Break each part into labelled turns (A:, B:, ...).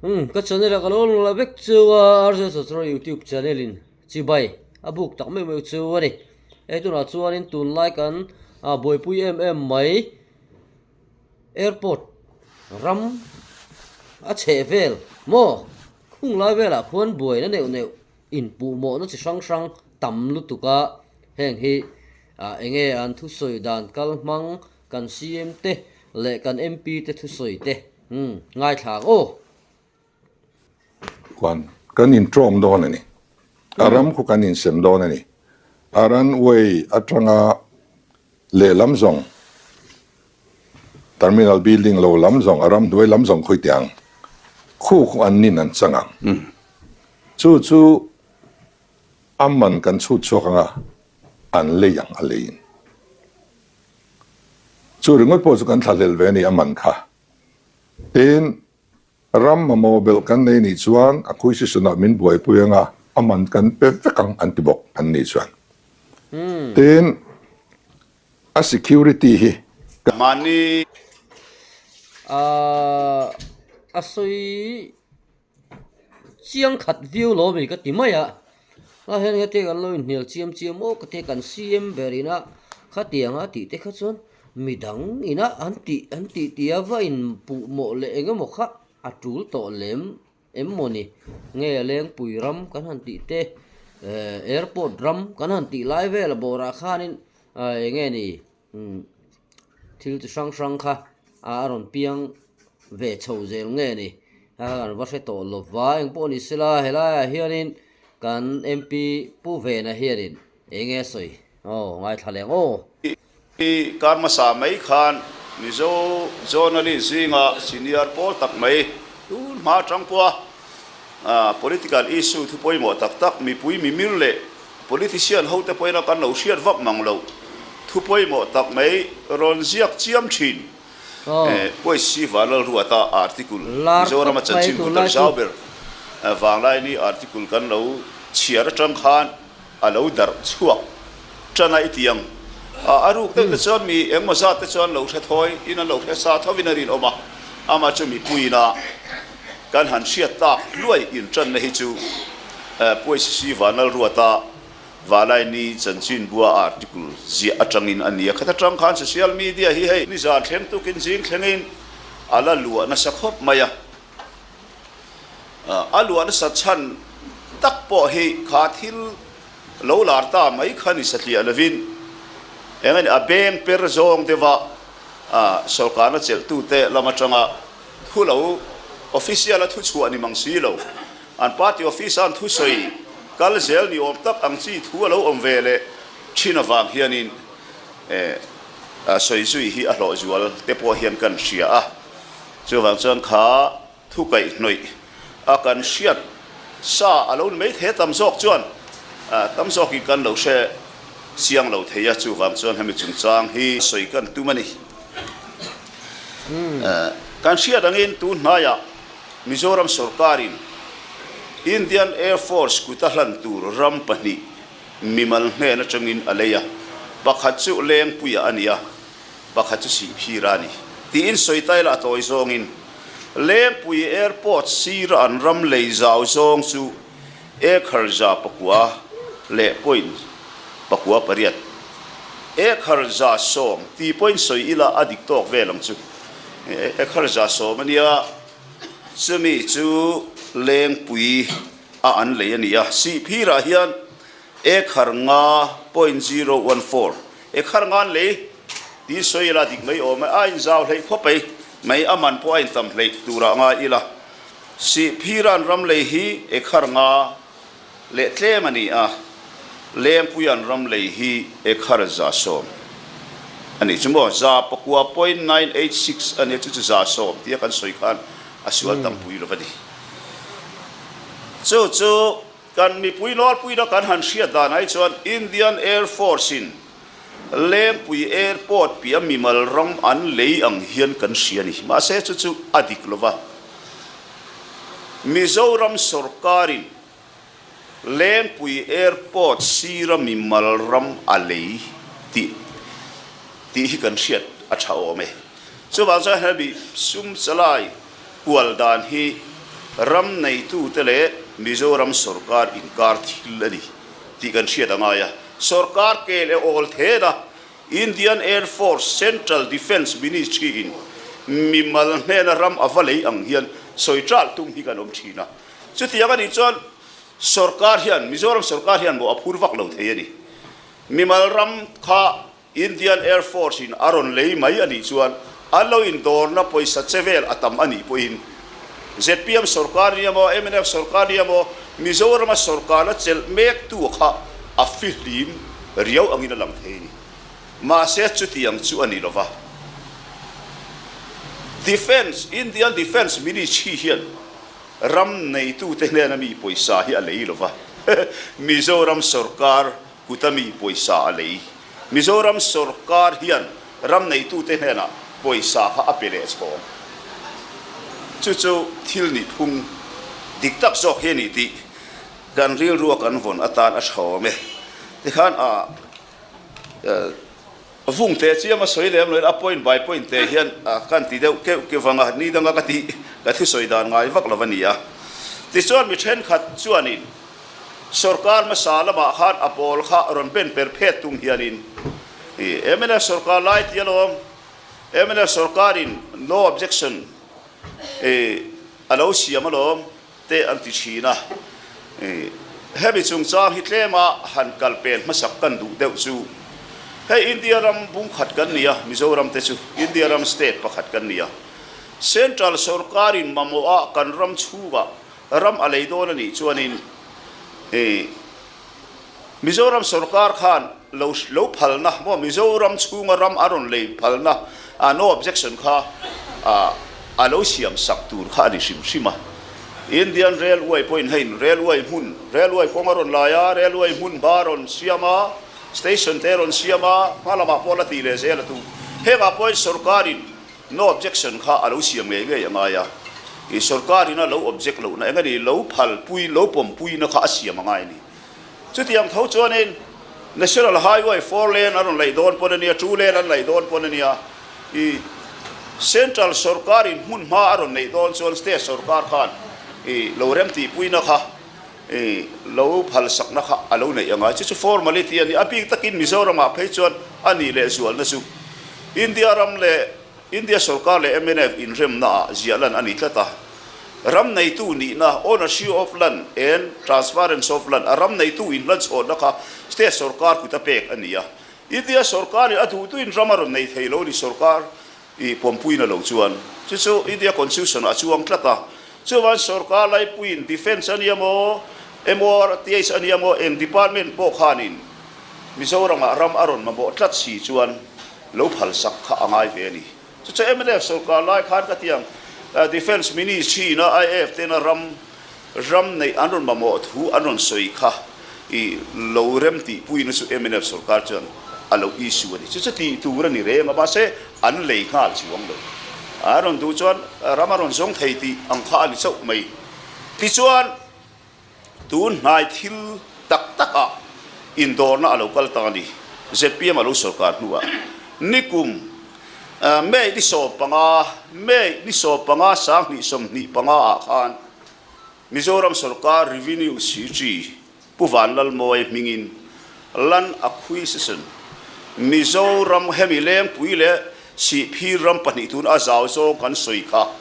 A: Umm ka channel ah ka lo lang la vek chu a RJ Chawchawr youtube channel in chibai a buk tak meuh meuh chu a ni. Hei tunah chuanin tunlai kan buaipui em em mai airport ram a chheh vel maw khung lai velah khuan buaina neuh neuh inpuhmawhna chi hrang hrang tam lutuk a heng hi ah eng nge an thusawi dan kal hmang kan CM te leh kan MP te thusawi te umm ngaithla ang aw.
B: Khuan kan intawm dawn a ni. A ram khu kan insem dawn a ni. A runway atanga lehlam zawng terminal building lo lam zawng a ram hnuai lam zawng khawi teh ang khu khu an nin an chang ang. Chu chu a man kan chhut chhuak anga an lei ang a leiin. Chu ringawt pawh chu kan thlahlel ve a ni a man kha. Tin, Ram mamawh belh kan nei nih chuan acquisition ah min buaipui anga a man kan pe vek ang an ti bawk an nih chuan. Tin, a security hi
C: ka. Mahni.
A: Ahh a sawi chiang khat viau lo ami ka ti mai a, a hian heti kan lo inhnial chiam chiam aw ka ti kan CM ber ina khatiang a tih te kha chuan Midang ina an tih an tih tia va inpuh mawh leh eng emaw kha a tul tawh lem em maw ni? Nge Lengpui ram kan han tih te, airport ram kan han tih lai vel a bawrah khanin eng nge ni thil chi hrang hrang kha a rawn piang ve chho zel nge ni? A kan va hre tawh lo va, eng pawh ni sela helaiah hianin kan MP Pu Vena hianin eng nge a sawi? Aw ngaithla leh ang aw.
C: Hi kar hmasa mai khan Mizo journalist zinga senior pawl tak mai tun hma atang pawha political issue thu pawimawh tak tak mipui mimir leh politician hote pawhin a kan lo hriat vak mang loh thu pawimawh tak mai rawn ziak chiam thin. Puaisi Vanlalruata article Mizorama chanchin bu tar zau ber Vanglaini article kan lo chhiar atang khan a lo darh chhuak tan a i ti ang. A ruk deuh te chuan mi engmaw zat te chuan lo hre thawi in an lo hre sa thovin a rinawm a, amah chu mipuiin-a kan han hriat tak hluai intanna hi chu Puaisisi Vanlalruata Valaini chanchinbua article ziah atangin a ni a. Khat atang khan social media hi hei nizan thleng tukin zing thlengin a la luah nasa khawp mai a. A luah nasa chhan tak pawh hi kha thil lo lar ta mai kha ni satliah lovin eng a ni a beng per zawng deuha sawrkarna chelhtute lam atanga thu lo official a thuchhuah ni mang si lo. An party office a an thusawi kal zel ni awm tak ang chi thu a lo awm ve leh thin avang hianin sawi zui hi a hlawh zual te pawh hian kan hria a. Chuvang chuan kha thu kaihhnawih a kan hriat sa a lo ni mai thei a, tam zawk chuan tam zawkin kan lo hre chiang lo thei a, chuvang chuan hemi chungchang hi sawi kan tum a ni. Kan hriat angin tun hnaiah Mizoram sorkarin Indian Air Force kuta hlan tur ram pahnih mimal hnen atangin a lei a, pakhat chu Lengpuia a ni a, pakhat chu Sihphira a ni, tiin sawi ta ila a tawi zawngin Lengpui Airport sira an ram lei zau zawng chu acre 9 leh point 9 8, acre 100 ti pawhin sawi ila a dik tawk vel ang chu. Acre 100 a nia, chumi chu Lengpui a an lei a ni a, Sihphirah hian acre 5 point 014, acre 5 an lei tih sawi ila dik mai awm e, a inzau hleih khawp mai, mai a man pawh a intam hleih turah ngai ila, Sihphir an ram lei hi acre 5 leh tlem a ni a, Lengpui an ram lei hi acre 100 a nih chu maw, 9.86 a nia chu chu 100 tia kan sawi khan a sual tampui lo va ni. Chu chu kan mipui nawlpuina kan han hriat dan ai chuan Indian Air Force in Lengpui Airport piah mimal ram an lei ang hian kan hria a ni. Mahse chu chu a dik lo va. Mizoram sorkarin Lengpui Airport sira mimal ram a lei tih tih hi kan hriat a tha awm e. Chuvang chuan hemi sum chalai kual dan hi. ram neitute leh Mizoram sorkar inkar thil a ni tih kan hriat a ngai a. Sorkar ke leh awl thena Indian Air Force Central Defence Ministry in mimal hnena ram a va lei ang hian sawi ṭalh tum hi kan awm ṭhin a. Chutiang a nih chuan sorkar hian, Mizoram sorkar hian mawh a phur vak lo thei a ni. Mimal ram kha Indian Air Force in a rawn lei mai a nih chuan an lo indawrna pawisa che vel a tam a nih pawhin zpm sorkar nia maw, mnf sorkar nia maw, Mizorama sorkarna chelh mektu kha a fihlim riau angin a lang thei a ni. Mahse chutiang chu a ni lova. Defence, Indian Defence Ministry hian ram neitute hnena mi pawisa hi a lei lova, Mizoram sorkar Kuta mi pawisa a lei. Mizoram sorkar hian ram neitute hnenah pawisa kha a pe leh chhawng. Chu chu thil nih phung dik tak zawk hi a ni tih kan rilrua kan vawn atan a tha awm e. Tikhan a vung teh chiam a sawi lem loin a point by point teh hian kan ti deuh keuh keuh vang a, ni danga ka tih ka thusawi dan ngai vak lo a ni a. Tichuan mi thenkhat chuanin Sorkar hmasa lamah khan a pawl kha rawn ben per phet tung hianin mnf sorkar lai ti alawm, mnf sorkarin no objection a lo siam alawm te an ti thin a. Hemi chungchang hi tlema han kal pen hmasak kan duh deuh chu hei India ram bung khat kan ni a, Mizoram te chu India ram state pakhat kan ni a. Central sorkarin mamawha kan ram chhungah Ram a lei dawn a nih chuanin i Mizoram sorkar khan lo lo phalna maw Mizoram chhunga ram a rawn lei phalna a no objection kha a a lo siam sak tur kha a ni hrim hrim a. Indian Railway pawhin heiin railway hmun railway kawng a rawn lai a, railway hmun hma a rawn siam a, station te a rawn siam a, hma lamah pawh la tih leh zel a tum. Hengah pawhin sorkarin No objection kha a lo siam ngei ngei a ngai a, i sorkar in a lo object lohna eng a ni, lo phalpui, lo pawmpuina kha a siam a ngai a ni. Chutiang tho chuanin National Highway four lane a rawn laih dawn pawn a nia, two lane an laih dawn pawn a nia, i Central sorkar in hmun hma a rawn neih dawn chuan State sorkar khan i lo remtihpuina kha i lo phalsakna kha a lo neih a ngai. Chu chu formality a ni. A bik takin Mizoramah phei chuan a nih leh zualna chu India ram leh India sorkar leh mnf inremnaah ziah lan a ni tlat a. Ram neitu nihna, ownership of land and transference of land, a ram neitu inhlanchhawnna kha state sorkar kut a pek a ni a. India sorkarin a duhtuin ram a rawn nei thei lo ni sorkar I pawmpuina lo chuan chu chu India Constitution a chuang tlat a, chuvan sorkar laipuiin Defence a nia maw, MORTH a nia maw, eng department pawh khanin Mizoramah ram a rawn mamawh tlat si chuan lo phalsak kha a ngai ve a ni. Chu chu mnf sorkar lai khan ka ti ang, Defence Ministry ina IAF tena ram ram neih an rawn mamawh thu an rawn sawi kha i lo rem tihpuina chu mnf sorkar chuan a lo issue a ni. Chu chu tih tur a ni reng a, mahse an lei nghal chuang lo. A rawn duh chuan ram a rawn zawng thei tih ang kha a ni chauh mai. Tichuan tun hnai thil tak takah indawrna a lo kal ta a ni. Zpm a lo sorkar hnuah nikum May ni 15, May ni 15 2025 ah khan Mizoram sorkar Revenue CG Pu Vanlalmawia hmingin Land Acquisition Mizoram hemi lengpui leh Sihphir ram pahnih tun a zau zawng kan sawi kha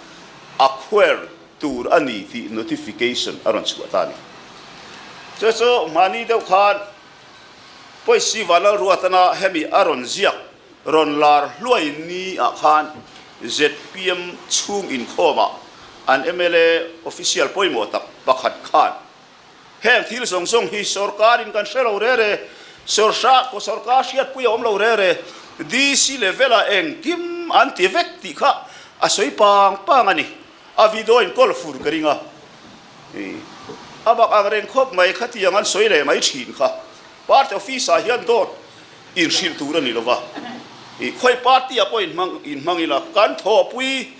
C: acquire tur a ni tih notification a rawn chhuah ta a ni. Chu chu mahni deuh khan Pawisi Vanlalruatana hemi a rawn ziak Rawn lar hluai ni ah khan zpm chhung inkhawmah an mla official pawimawh tak pakhat khan heng thil zawng zawng hi sorkarin kan hre lo re re, sorhra kaw sorkar hriatpui a awm lo re re, DC level ah engkim an ti vek tih kha a sawi pang pang a ni. A video in kawl fur ka ring a, a bak ang reng khawp mai khatiang an sawi leh mai thin kha. Party office ah hian dawt inhrilh tur a ni lova, i khawi party ah pawh inhmang inhmang ila, kan thawhpui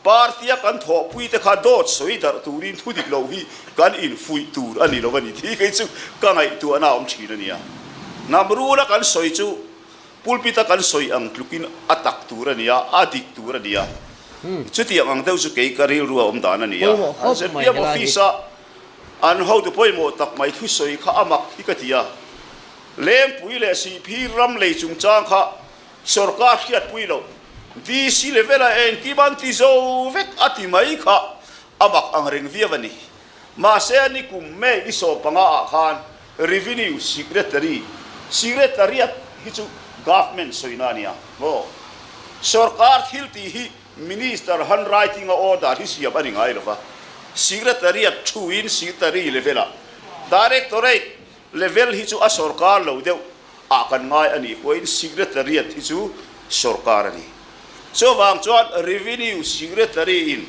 C: party a kan thawhpui te kha dawt sawi darh turin thu dik lo hi kan infuih tur a ni lo a ni tih kei chu ka ngaihtuahna a awm thin a nia. Hnam rula kan sawi chu pulpit a kan sawi ang tlukin a tak tur a nia, a dik tur a nia. Chutiang ang deuh chu kei ka rilru a awm dan a ni a.
A: Pawimawh khawp mai
C: ZPM
A: helai hi.
C: office-a an hotu pawimawh tak mai thusawi kha a mak hi ka ti a. Lengpui leh Sihphir ram lei chungchang kha Sorkar hriatpui loh, DC level-a engkim an ti zo vek a ti mai kha a mak ang reng viau a ni. Mahse, nikum May ni 15 ah khan Revenue Secretary, Secretariat hi chu Government sawina a nia maw? Sorkar thil tih hi Minister handwriting a order hi siam a ni ngai lova, Secretariat thuin Secretary level-ah Directorate Level hi chu a sorkar lo deuh ah kan ngai a nih pawhin Secretariat hi chu sorkar a ni. Chuvang chuan Revenue Secretary in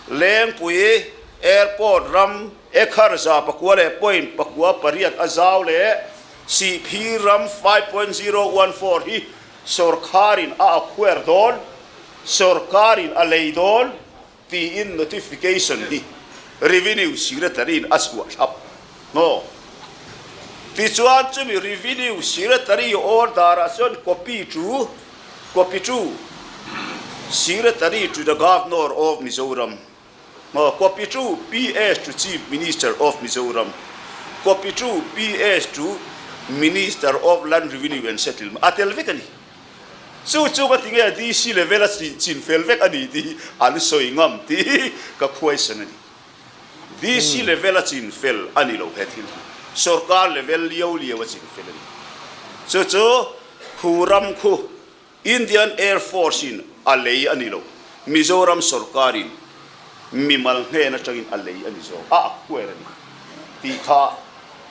C: Lengpui Airport ram ekhar 9.48 a zau leh Sihphir ram 5.014 hi sorkharin a acquire dawn, sorkarin a lei dawn, Tiin notification hi Revenue Secretary in a chhuah thlap maw? Tichuan chumi Revenue Secretary order ah chuan copy to copy to Secretary to the Governor of Mizoram maw copy to PS to Chief Minister of Mizoram copy to PS to Minister of Land Revenue and Settlement a tel vek a ni. Chu chu ka ti nge DC level a chin fel vek a ni tih an sawi ngam tih ka khuaisan a ni. DC level a chin fel a ni lo he thil hi. Sorkar level liau liau a chin fel a ni. Chu chu khu ram khu Indian Air Force in a lei a ni lo. Mizoram sorkar in mimal hnen atangin a lei a ni zawk a, a khuair a ni tih kha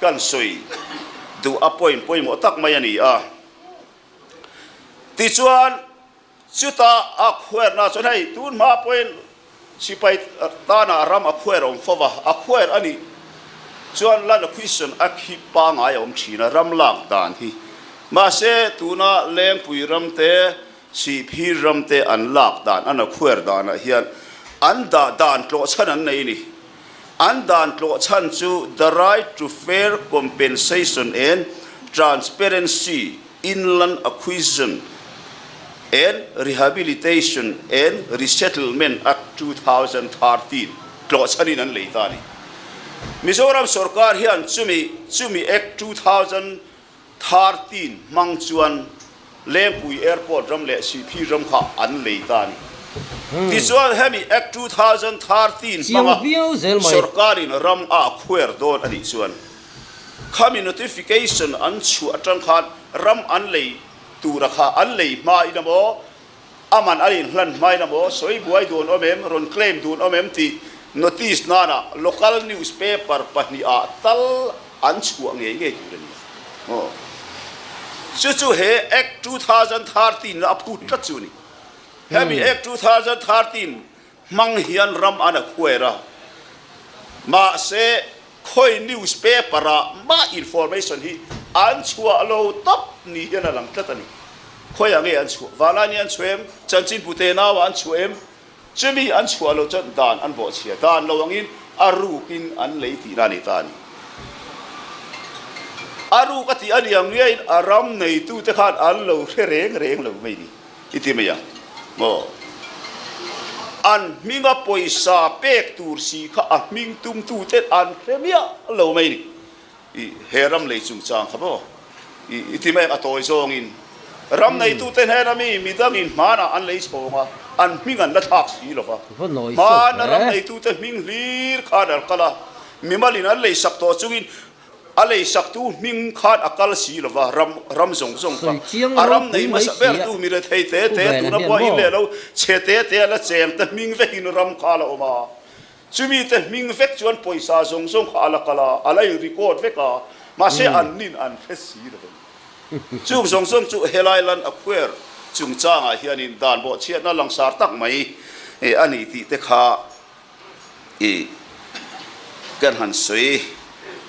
C: kan sawi duh a point pawimawh tak mai a ni a. Tichuan, chuta a khuairna chuan hei tun hma pawhin sipai tana ram a khuair a awm fo va, a khuair a nih chuan Land Acquisition a khi pangai a awm thin a, ram lak dan hi. Mahse, tuna Lengpui ram te, Sihphir ram te an lak dan, an a khuair danah hian an dah dan tlawh chhan an nei a ni. An dan tlawh chhan chu The Right to Fair Compensation and Transparency in Land Acquisition and Rehabilitation and Resettlement Act 2013 tlawh chhanin an lei ta a ni. Mizoram sorkar hian chumi chumi Act 2013 hmang chuan Lengpui Airport ram leh Sihphir ram kha an lei ta a ni. Tichuan hemi Act 2013
A: Chiang
C: hmanga
A: viau zel mai.
C: sorkarin ram a acquire dawn a nih chuan khami notification an chhuah atang khan ram an lei tura kha an lei hmain emaw aman an inhlan hmain emaw sawi buai dun awm em, rawn claim dun awm em tih notice nana local newspaper pahnihah tal an chhuah ngei ngei tur a ni maw? Chu chu he Act 2013 a phut tlat chu a ni. Hemi Act 2013 hmang hian ram an acquire a, mahse khawi newspaper ah mah information hi an chhuah lo tawp ni hian a lang tlat a ni. Khawiah nge an chhuah? Vanlai ni an chhuah em? Chanchin pute nauah an chhuah em? Chumi an chhuah loh chuan dan an bawhchhia dan lo angin a rukin an lei tihna a ni ta a ni. A ruk a tih a ni ang ngein a ram neitute khan an lo hre reng reng lo mai ni i ti mai ang maw? An hminga pawisa pek tur si kha a hming tumtuten an hre miah lo mai ni. I he ram lei chungchang kha maw i ti mai ang a tawi zawngin ram neitute hnena mi midangin hmanah an lei chhawng a, an hming an la thlak si lo va. Hmana ram neitute hming hlir khan an kal a, mimalin an lei sak tawh chungin a lei saktu hming khan a kal si lo va, ram ram zawng zawng kha a ram nei hmasa bertu mi rethei te te tuna pawh in leh lo chhe te te a la cheng te hming vekin ram kha a la awm a. Chumi te hming vek chuan pawisa zawng zawng kha a la kal a, a la in record vek a, mahse an nin an hre si lo veng. Chung zawng zawng chu helai land acquire chungchangah hianin dan bawhchhiatna langsar tak mai a ni tih te kha i kan han sawi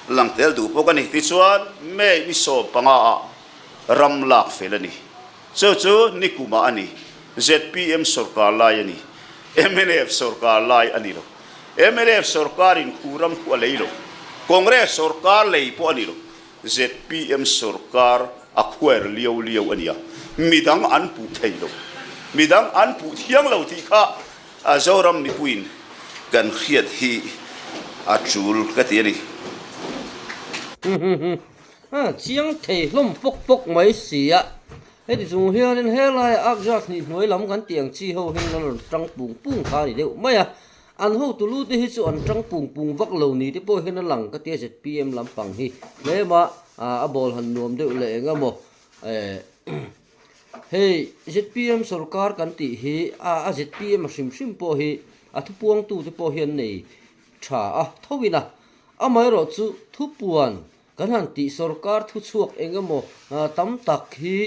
C: lang tel duh bawk a ni. Tichuan May ni 15 ah ram lak fel a ni. Chu chu nikumah a ni. Zpm sorkar lai a ni. Mnf sorkar lai a ni lo. Mnf sorkarin khu ram khu a lei lo. Congress sorkar lei pawh a ni lo. Zpm sorkar a khuair liau liau a nia. Midang an puh thei lo. Midang an puh thiang lo tih kha a Zoram mipuiin kan hriat hi a tul ka ti a ni.
A: Chiang thei hlawm fawk fawk mai si a. Heti chung hianin helaia Akzat hnih hnuai lam kan tih ang chi ho hian an rawn tang pung pung kha a ni deuh mai a. An hotu lu te hi chu an tang pung pung vak lo ni te pawh hian a lang ka tia zpm lampang hi tlem a a ball han nuam deuh leh eng emaw hei zpm sorkar kan tih hi a zpm a hrim hrim pawh hi a thupuangtu te pawh hi an nei tha a tho in a amaherawh chu thupuan Kan han tih sorkar thuchhuak eng emaw tam tak hi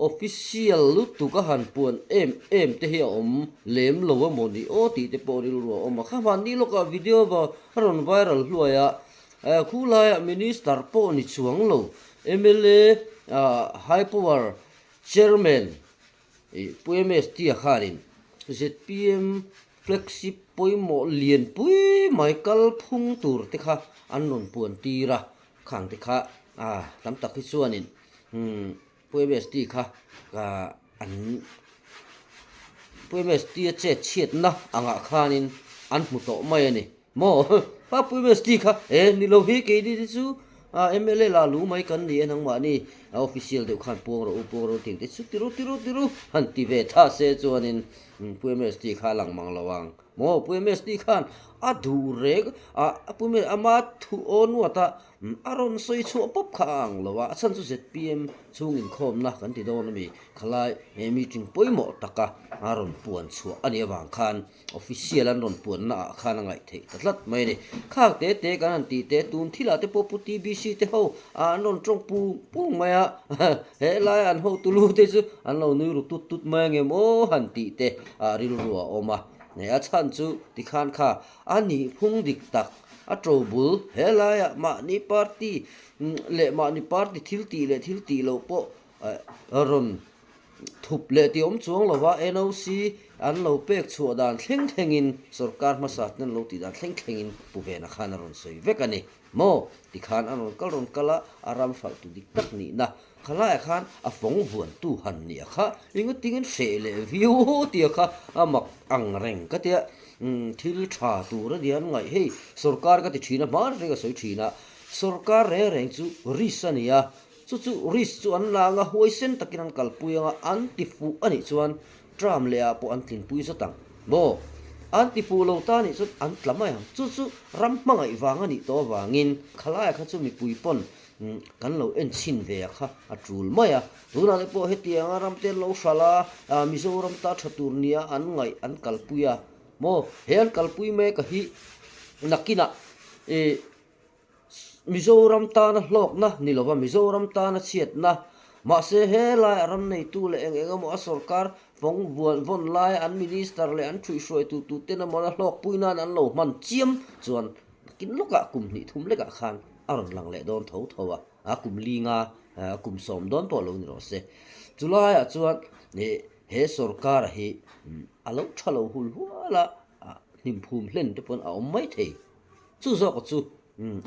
A: official lutuk a han puan em em te hi a awm lem lo emaw ni aw tih te pawh rilru a awm a. Kha hmanni lawkah video va a rawn viral hluai a, khulaiah minister pawh ni chuang lo mla high power chairman Pu MST a khanin zpm Flagship pawimawh lianpui mai kalphung tur te kha an rawn puan tir a, khang te kha tam tak hi chuanin Pu MST kha an Pu MST a chet chhiatna angah khanin an hmu tawh mai a ni. Maw? Pa Pu MST kha e ni lo hi keini te chu mla la lu mai kan ni e nangmahni official deuh khan puang rawh u puang rawh u tih ang te chu tiru tiru tiru han ti ve tha se chuanin Pu MST kha a lang mang lo ang. Maw Pu MST khan a duh reng a Pu ama thu aw nuat a a rawn sawi chhuah pawp kha a ang lo a, a chhan chu zpm chhung inkhawmna kan ti dawn a mi khalai he meeting pawimawh taka a rawn puan chhuah a nih avang khan Official an rawn puanna ah khan a ngaih theih ta tlat mai a ni. Khak te te kan han tih te tun thil ah te pawh Pu TBC te ho ah an rawn tawng pung pung mai a, he lai an hotu lu te chu an lo nui ru tut tut mai angem aw han tih te ah rilru a awm a. Hei a chhan chu tikhan kha a nih phung dik tak a to bul he laiah mahni party leh mahni party thil tih leh thil tih loh pawh rawn Thup leh tih awm chuang lova NOC an lo pek chhuah dan thleng thlengin sorkar hmasa ten an lo tih dan thleng thlengin Pu Vena khan a rawn sawi vek a ni. Maw? Tikhan an rawn kal rawn kal a, a ram hralhtu dik tak nihna khalaiah khan a fawng vuantu han nih a kha engtin hreh leh viau tia kha a mak ang reng ka tia. Thil tha tur a nia an ngaih hei sorkar ka ti thin a, hma reng a sawi thin a, sorkar reng reng chu risk a ni a, Chu chu risk chu an la anga huaisen takin an kalpui anga an ti fuh a nih chuan term leh ah pawh an tlinpui zat ang. Maw? An ti fuh lo ta nih chuan an tla mai ang. Chu chu ram hmangaih vang a nih tawh avangin khalai kha chu mipui pawn kan lo en chhin ve a kha a tul mai a. Tunah te pawh hetianga ram te an lo hralh a, Mizoram ta tha tur nia an ngaih an kalpui a. Maw? He an kalpui mek a hi nakinah ih Mizoram tana hlawkna ni lova Mizoram tana chhiatna, mahse helai a ram neitu leh eng eng emaw a sorkar fawng vuan vawn laia an minister leh an thuihhruaitu tuten emaw a hlawkpui nan an lo hman chiam chuan nakin lawkah kum hnih thum lekah khan a rawn lang leh dawn tho tho a, a kum linga kum sawm dawn pawh lo ni rawh se. Chulaiah chuan he sorkar hi a lo tha lo hul hual a, hnimphum hlen te pawn a awm mai thei. Chu zawk chu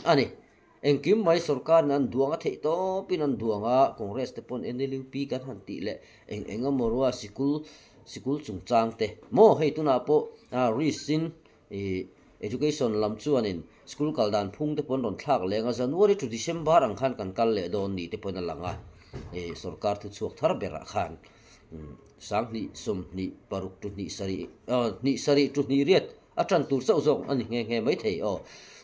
A: a ni. Engkim mai sorkarin an duang a theih tawpin an duang a, Congress te pawn NLUP kan han tih leh eng eng emaw rua sikul sikul chungchang te maw hei tunah pawh risk in ih education lam chuanin school kal dan phung te pawn rawn thlak leng a, January to December ang khan kan kal leh dawn ni te pawhin a lang a, ih sorkar thuchhuak thar berah khan 20 20 paruk to hnih sarih hnih sarih to hnih riat A tan tur chauh zawk a ni nghe nghe maithei aw.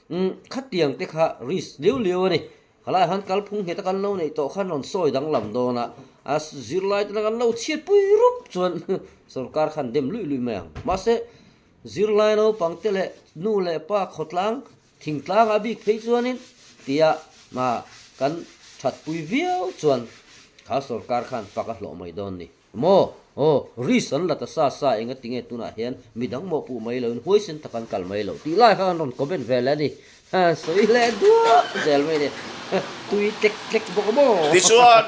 A: Umm khatiang te kha risk liau liau a ni. Khalai han kalphung nghet a kan lo neih tawh khan rawn sawi danglam dawn a, a zirlai te kan lo chhiat pui rup chuan sorkar khan dem luih luih mai ang. Mahse zirlai naupang te leh nu leh pa khawtlang thingtlang a bik phei chuanin tia kan thatpui viau chuan kha sorkar khan fak a hlawh mai dawn ni. Maw? Aw, risk an la ta sa sa enga tinge tunah hian midang mawh puh mai loin huaisen tak an kal mai loh tih lai kha an rawn comment ve leh a ni. Sawi leh duah zel mai a ni. Tui tlek tlek bawk a maw?
C: Tichuan,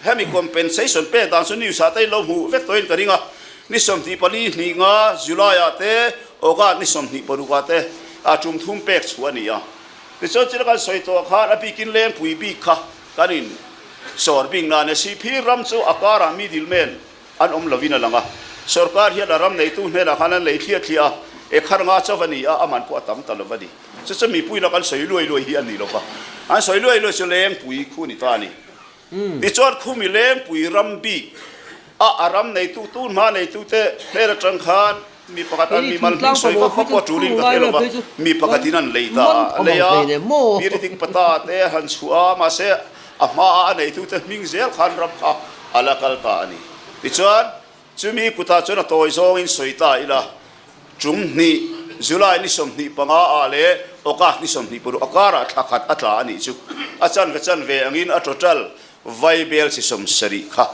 C: hemi compensation pek dan chu news ah te in lo hmuh vek tawhin ka ring a, ni 24 hnih nga July ah te August ni 26 ah te a tum thum pek chhuah a ni a. Tichuan chila kan sawi tawh khan a bikin lengpui bik kha Kan in sawr bik nan e. Sihphir ram chu a karah middle man an awm lovin a lang a. Sorkar hian a ram neitu hnenah khan an lei thliah thliah a, ekhar nga chauh a ni a, a man pawh a tam ta lo va ni. Chu chu mipui laka an sawi luai luai hi a ni lo va, an sawi luai luai chu Lengpui khu ni ta a ni. Tichuan khumi Lengpui ram bik a a ram neitu tu hma neitute hmel atang khan mi pakhat an mimal hming sawi vak vak pawh a tulin ka hre lo va, mi pakhatin an lei ta a, a lei a, Piritik pata te a han chhuah a, mahse a hmaah a neitute hming zel khan ram kha a la kal ta a ni. Tichuan Chumi kutah chuan a tawi zawngin sawi ta ila, tum hnih, July ni 25 ah leh August ni 26 a karah thla khat a tla a nih chu. A chanve chanve angin a total vaibel chi 70 kha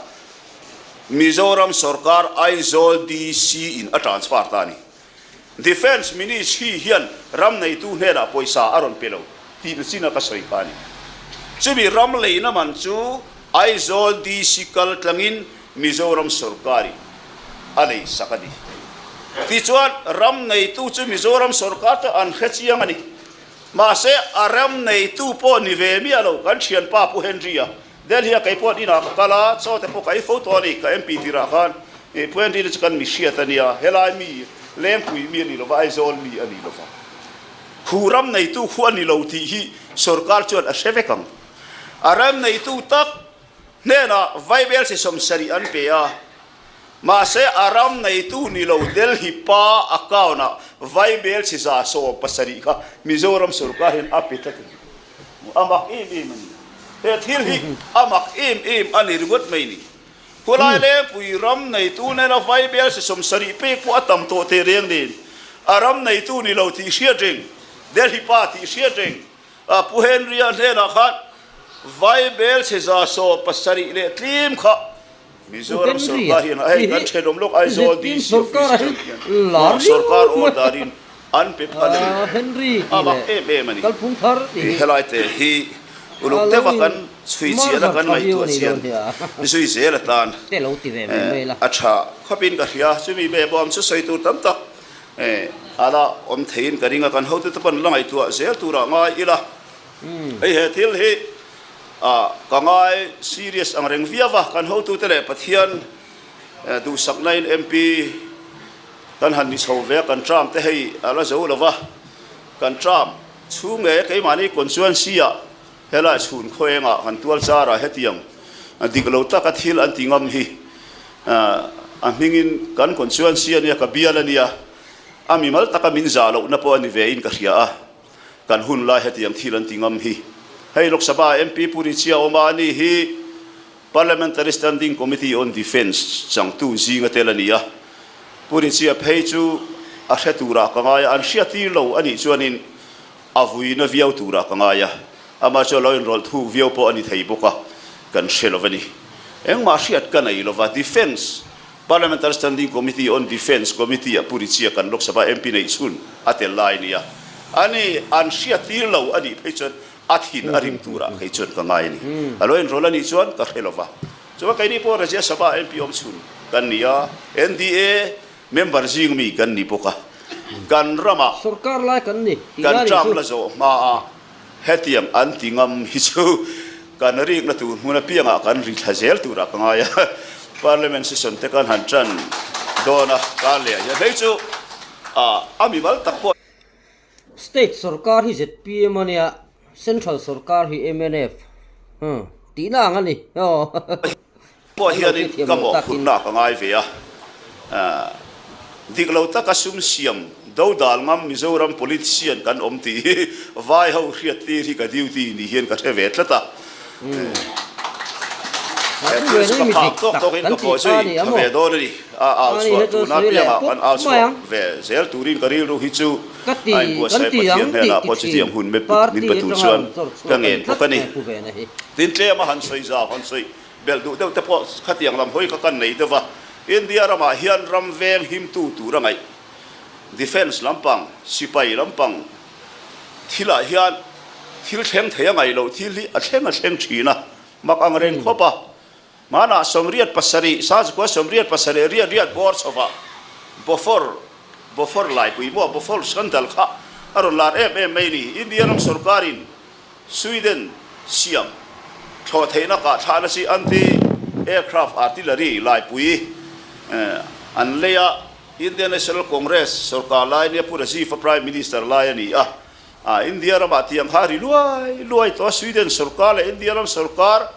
C: Mizoram sorkar Aizawl DC in a transfer ta a ni. Defence Ministry hian ram neitu hnenah pawisa a rawn pe lo tih na chin a ka sawi kha a ni. Chumi ram leina man chu Aizawl DC kal tlangin Mizoram sorkarin a lei sak a ni. Tichuan ram neitu chu Mizoram sorkar chu an hre chiang a ni. Mahse a ram neitu pawh ni ve miah lo kan thianpa Pu Henry-a Delhi-a kei pawh inah ka kal a, chaw te pawh ka ei fo tawh a ni, ka MP tirah khan Pu Henry-a chu kan mi hriat a nia, helai mi Lengpui mi a ni lo va, Aizawl mi a ni lo va, khu ram neitu khu a ni lo tih hi sorkar chuan a hre vek ang. A ram neitu tak hnenah vaibel chi 70 an pe a, mahse a ram neitu ni lo Delhi pa account-ah vaibel chi 170 kha Mizoram sorkar hian a pe tlat a ni. A mak em em a ni. He thil hi a mak em em a ni ringawt mai ni. Khulai Lengpui ram neitu nena vaibel chi 70 pek pawh a tam tawh teh reng nen a ram neitu ni lo tih hriat reng, Delhi pa tih hriat reng, Pu Henry-a hnenah khan vaibel chi 170 leh tlim kha Mizoram sorkar hian hei kan thenawm lawk Aizawl DC office atang hian sorkar order in an pe phal a ni. A mak em em a ni. Helai te hi uluk deuha kan chhui chian a kan ngaihtuah chian zui zel atan a tha khawpin ka hria. Chumi behbawm chu sawi tur tam tak a la awm theiin ka ring a, kan hotute pawn la ngaihtuah zel turah ngai ila. Hei he thil hi ka ngai serious ang reng viau a, kan hotute leh Pathian duhsakna in MP kan han ni chho ve a, kan term te hei a la zo lo va, kan term chhung nge keimahni constituency ah helai chhun khaw engah kan tual char ah hetiang dik lo taka thil an ti ngam hi a hmingin kan constituency a nia ka bial a nia a mimal taka min zah lohna pawh a ni ve in ka hria a. Kan hun lai hetiang thil an ti ngam hi. Hei Lok Sabha MP Pu Richia awma a ni hi Parliamentary Standing Committee on Defence changtu zinga tel a ni a. Pu Richia phei chu a hre turah ka ngai a, an hriattir lo a nih chuanin a vuina viau turah ka ngai a. Amah chu a lo inrawlh thuk viau pawh a ni thei bawk a, kan hre lo a ni. Engmah hriat ka nei lova, Defence Parliamentary Standing Committee on Defence Committee-ah Pu Richia kan Lok Sabha MP neih chhun a tel lai a ni a. Ani an hriattir lo a nih phei chuan a thin a rim turah phei chuan ka ngai a ni. A lo enrawl a nih chuan ka hre lo va. Chuan keini pawh Rajya Sabha MP awm chhun kan ni a, NDA member zing mi kan ni bawk a. Kan ramah
A: Sorkar lai kan ni tih
C: kan
A: lai nih
C: term
A: chu.
C: la zawh hmaah Hetiang an ti ngam hi chu kan rikna tur hmun apiangah kan ri thla zel turah ka ngai a, Parliament session te kan han tan dawn a, kar leh ah hian hei chu a mimal tak pawh.
A: State sorkar hi zpm a nia, Central sorkar hi mnf tihna ang a ni.
C: Pawh hianin ka mawhphurhna ka ngai ve a, dik lo taka sum siam dodal ngam Mizoram politician kan awm tih hi vai ho hriat tir hi ka duty ni hian ka hre ve tlat a. He thil chu ka phak tawk tawkin ka pawh zui tha ve dawn a ni. A au chhuah tuna piangah kan au chhuak ve zel turin ka rilru hi chu a inbuatsaih Pathian hnenah pawh chutiang hun min pe tur chuan ka ngen bawk a ni. Tin tlema han sawi zau han sawi Belh duh deuh te pawh khatiang lam hawi kha kan nei deuh va, India ramah hian ram veng himtu tur a ngaih. Defence lampang, sipai lampang thilah hian thil thleng thei a ngaih loh thil hi a thleng a thleng thin a, mak ang reng khawp a. Hmanah 87, Sazukua 87 riat riat bawr chhovah Bofor, Bofor laipui maw, Bofor scandal kha a rawn lar em em mai a ni. India ram sorkarin Sweden siam thlawh theihna kah thlahna chi anti aircraft artillery laipui. An lei a, Indian National Congress sorkar lai nia Pu Rajiv a Prime Minister lai a ni a. A India ramah tiang kha ri luai luai tawh a, Sweden sorkar leh India ram sorkar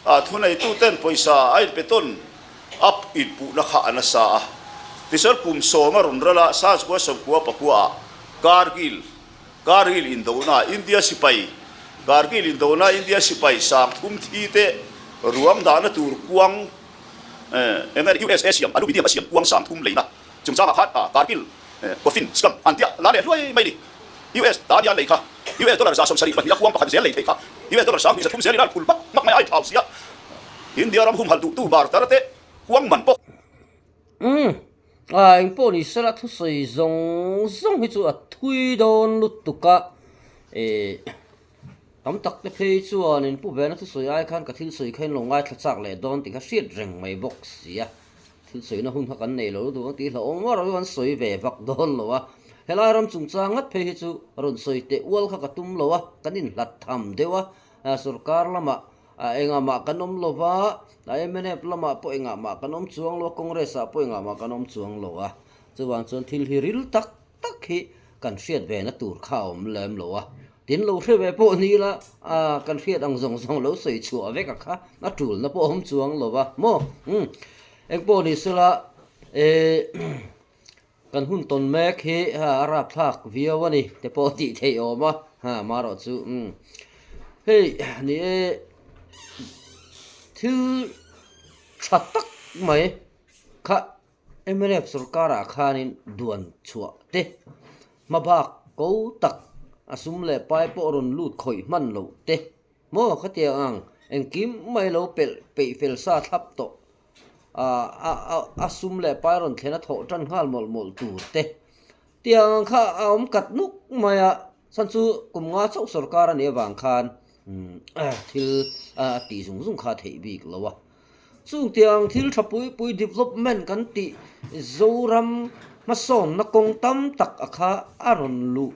C: ah thuneituten pawisa a inpe tawn up inpuhna kha a nasa a. Tichuan kum sawm a rawn ral a, Sazkua sawmkua pakua ah Kargil Kargil indona India sipai Kargil indona India sipai sangthum thi te ruang dahna tur kuang Eng nge USA siam aluminium a siam kuang 30 leina chungchangah khan Kargil coffin scam an tia la leh hluai mai ni. US ta nia lei kha US dollar 72 a kuang pakhat zel lei theih kha US dollar 23 zel in a phul hmak hmak mai a inthau sia. India ram humhalh duhtu bar tar te kuang man pawh.
A: Umm a engpawh ni sela thusawi zawng zawng hi chu a thui dawn lutuk a eh Tam tak te phei chuan in pu vena thusawi ai khan ka thil sawi kha in lo ngaithla chak leh dawn tih kha hriat reng mai bawk si a, thil sawina hun kha kan nei lo lutuk ang tih hlauhawm var chu an sawi ve vak dawn lo a, helai ram chungchang ngat phei hi chu rawn sawi teh ual kha ka tum lo a, kan inhlat tham deuh a, sorkar lamah engah mah kan awm lo va, mnf lamah pawh engah mah kan awm chuang lo a, Congress ah pawh engah mah kan awm chuang lo a, chuvang chuan thil hi ril tak tak hi kan hriat ve na tur kha a awm lem lo a, tin lo hre ve pawh ni ila a kan hriat ang zawng zawng lo sawi chhuah vek a kha a tul na pawh a awm chuang lo va maw umm eng pawh ni sela eh kan hun tawn mek hi a rapthlak viau a ni te pawh tih theih a awm a ha marawh chu umm hei ni e thil tha tak mai kha. Mnf sorkarah khanin duan chhuah te, hmabak ko tak a sum leh pai pawh rawn lut khawih hman loh te maw khatiang ang engkim mai lo pelh peih fel sa thlap tawh a a sum leh pai rawn thlen a thawh tan nghal mawlh mawlh tur te tiang ang kha a awm kat nuk mai a, chhan chu kum nga chauh sorkar a nih avang khan thil a tih zung zung kha a theih bik lo a. Chung tiang thil tha pui pui development kan tih Zoram hmasawnna kawng tam tak a kha a rawn luh.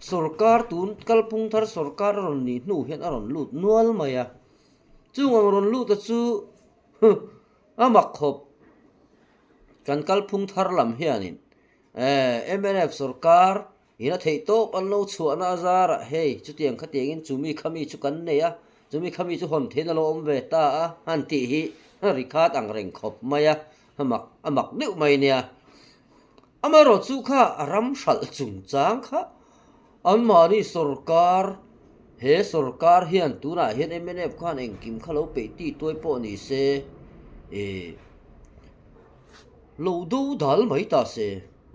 A: Sorkar tun kalphung thar sorkar a rawn nih hnu hian a rawn lut nual mai a. Chung ang rawn lut a chu huh a mak khawp. Kan kalphung thar lam hianin eh mnf sorkar In a theih tawp an lo chhuahna a zarah hei chutiang khatiangin chumi khami chu kan nei a, chumi khami chu hawn theihin a lo awm ve ta a han tih hi ri khat ang reng khawp mai a, a mak a mak deuh mai nia. Amaherawhchu kha a ram hralh chungchang kha anmahni sorkar he sorkar hian tunah hian mnf khan engkim kha lo peih tih tuai pawh ni se eh lo do dal mai ta se.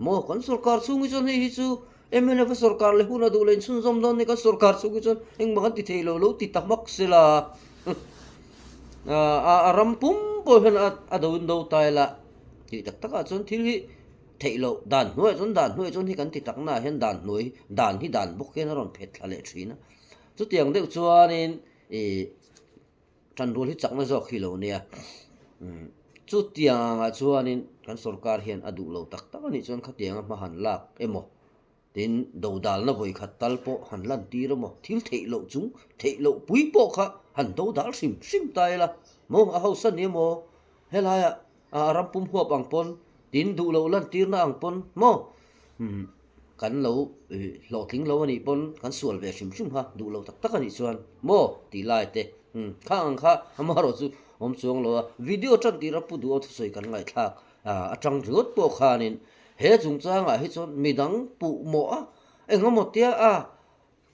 A: Maw kan sorkar chhung hi chuan hei hi chu mnf a sorkar leh hun a duh leh inchhunzawm dawn ni kan sorkar chhung hi chuan engmah kan ti thei lo lo ti ta hmak se la a ram pum pawh hian a do in do ta ila tih tak takah chuan thil hi theih loh dan hnuaiah chuan dan hnuaiah chuan hi kan ti tak naah hian dan hnuai dan hi dan bawk hian a rawn phet thla leh thin a chutiang deuh chuanin ih Tanrual hi chakna zawk hi lo nia. Chutiang angah chuanin kan sorkar hian a duh lo tak tak a nih chuan khatianga hma han lak emaw tin dodalna vawi khat tal pawh han lan tir emaw thil theih loh chung theih loh pui pawh kha han dodal hrim hrim ta ila maw a hausa ni emaw helaiah a ram pum huap ang pawn tin duh loh lan tirna ang pawn maw Kan lo hlawhtling lo a nih pawn kan sual ve hrim hrim kha duh lo tak tak a nih chuan maw tih lai te kha ang kha amaherawh chu awm chuang lo a, video tan tira pu duh a thusawi kan ngaihthlak atang ringawt pawh khanin he chungchangah hi chuan midang puh mawh a engemaw tia a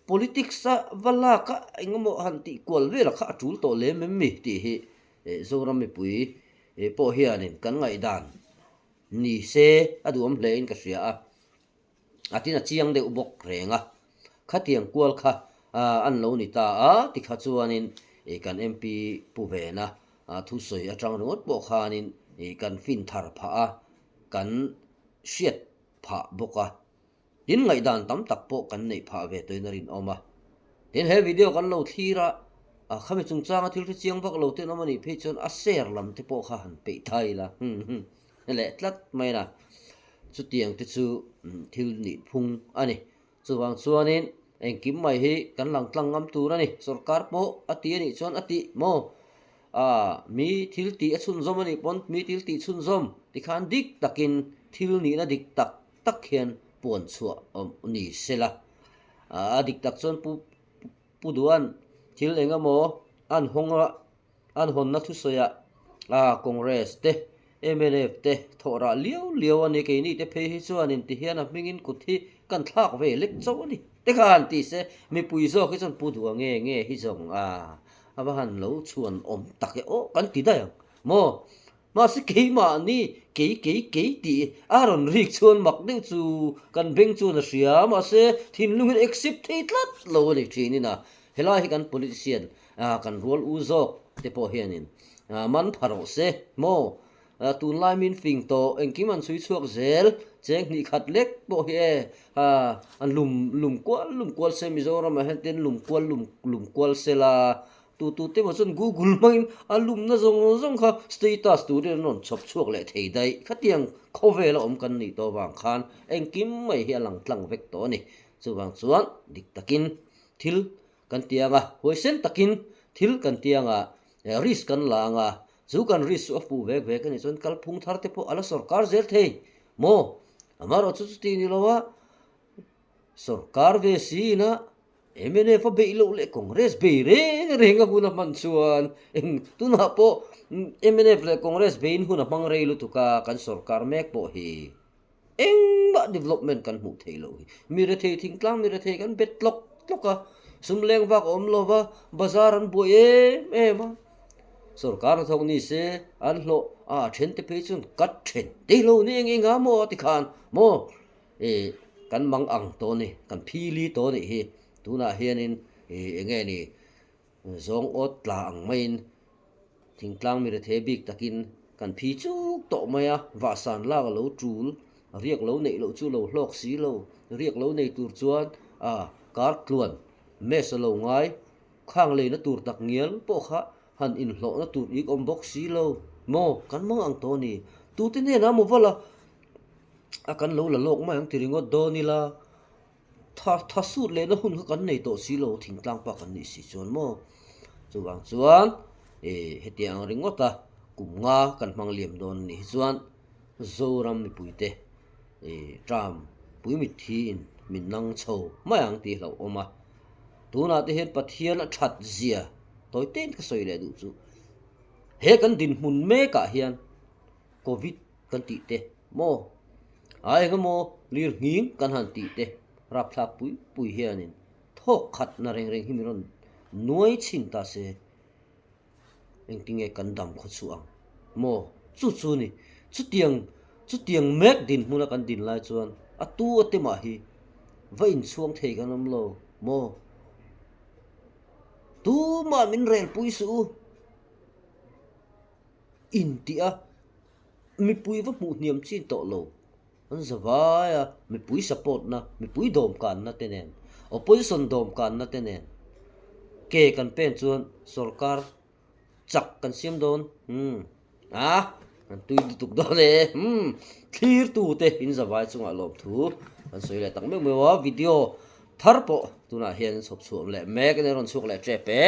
A: politics a va lak a engemaw han tih kual vel kha a tul tawh lem em mi tih hi Zoram mipui pawh hianin kan ngaihdan Ni se, a duhawm hle in ka hria a, a tin a chiang deuh bawk reng a, khatiang kual kha an lo ni ta a tikha chuanin kan MP Pu Vena thusawi atang ringawt pawh khanin kan fin thar phah a, kan hriat phah bawk a. Tin ngaihdan tam tak pawh kan neih phah ve tawhin a rinawm a. Tin he video kan lo thlir a, a khami chungchanga thil hre chiang vak lo ten awm a nih phei chuan a share lam te pawh kha han peih thai ila hum leh tlat mai na. Chutiang te chu thil nih phung a ni. Chuvang chuanin engkim mai hi kan lang tlang ngam tur a ni. Sorkar pawh a ti a nih chuan a tih maw? A, mi thil tih a chhunzawm a nih pawn mi thil tih chhunzawm tikhan dik takin thil nihna dik tak tak hian puan chhuah awm ni sela. A dik tak chuan Pu Pu Duan thil eng emaw an hawng a, an hawnna thusawiah a Congress te, mnf te thawh rah liau liau a ni. Keini te phei hi chuanin tihian a hmingin kut hi kan thlak ve lek chauh a ni. Tikhan ti se mipui zawk hi chuan Pu Dua nge nge hi zawng a a va han lo chhuan awm tak e aw kan ti daih ang maw? Mahse keimahni kei kei kei tih a rawn rik chuan mak deuh chu kan beng chuan a hria mahse thinlungin accept thei tlat lo a ni thin in a helai hi kan politician kan rual u zawk te pawh hianin man pha rawh se maw tunlai min fing tawh engkim an chhui chhuak zel cheng hnih khat lek pawh hi e an lum lum kual lum kual se Mizoramah hian tin lum kual lum lum kual sela Tu tu te maw chuan Google hmangin a lumna zawng zawng kha status turin an rawn chhawp chhuak leh thei daih. Khatiang khawvela awm kan nih tawh avang khan engkim mai hi a lang tlang vek tawh a ni. Chuvang chuan dik takin thil kan ti ang a, huaisen takin thil kan ti ang a, risk kan la ang a, chu kan risk chu a fuh vek vek a nih chuan kalphung thar te pawh a la sawrkar zel thei maw? Amaherawh chu chuti ni lo a, sawrkar ve siin a Mnf a beih loh leh Congress bei reng reng a hun a hman chuan eng tunah pawh mnf leh Congress beiin hun a hmang rei lutuk a, kan sorkar mek pawh hi engmah development kan hmuh theih loh hi. Mi rethei thingtlang mi rethei kan bet tlawk tlawk a, sum leng vak a awm lo va, bazar an buai em em a, sorkar hnathawk ni se an hlawh a then te phei chuan cut then teh lo ni eng eng a maw a ti khan maw. Ih kan mang ang tawh a ni, kan phili tawh a nih hi. Tunah hianin ih eng nge ni zawng awt tla ang maiin thingtlang mi rethei bik takin kan phi chuk tawh mai a, vahsan lak a lo tul, riak lo neih loh chu lo hlawk si lo, riak lo nei tur chuan a kar tluan mess a lo ngai, khang leina tur tak ngial pawh kha han inhlawhna tur ik awm bawk si lo maw kan mang ang tawh a ni. Tute hnenah maw vala a kan lo la lawk mai ang ti ringawt dawn ila tha tha sut lehna hun kha kan nei tawh si lo thingtlang pa kan nih si chuan maw chuvang chuan ih hetiang ringawt a kum nga kan hmang liam dawn a nih hi chuan Zoram mipuite ih term pui mitthi in min nang chho mai ang tih hlauh awm a tunah te hian Pathian a that zia tawi te in ka sawi leh duh chu he kan dinhmun mek ah hian Covid kan tih te maw a eng emaw lir nghing kan han tih te rapthlak pui pui hianin thawk khat na reng reng hi min rawn nuai chhin ta se engtinge kan dam khaw chhuah ang maw chu chu ni chutiang chutiang mek dinhmuna kan din lai chuan a tu a te mah hi va inchhuang thei kan awm lo maw tumah min rel pui suh u. Intih a, mipui va hmuh hniam chin tawh lo. An za vai a, mipui support na, mipui dawmkanna te nen, opposition dawmkanna te nen ke kan pen chuan sorkar chak kan siam dawn umm a, kan tui lutuk dawn e umm thlirtu te in za vai chungah lawmthu kan sawi leh tak meuh meuh a, video thar pawh tunah hian chhawp chhuah leh mek a ni, a rawn chhuak leh tep e.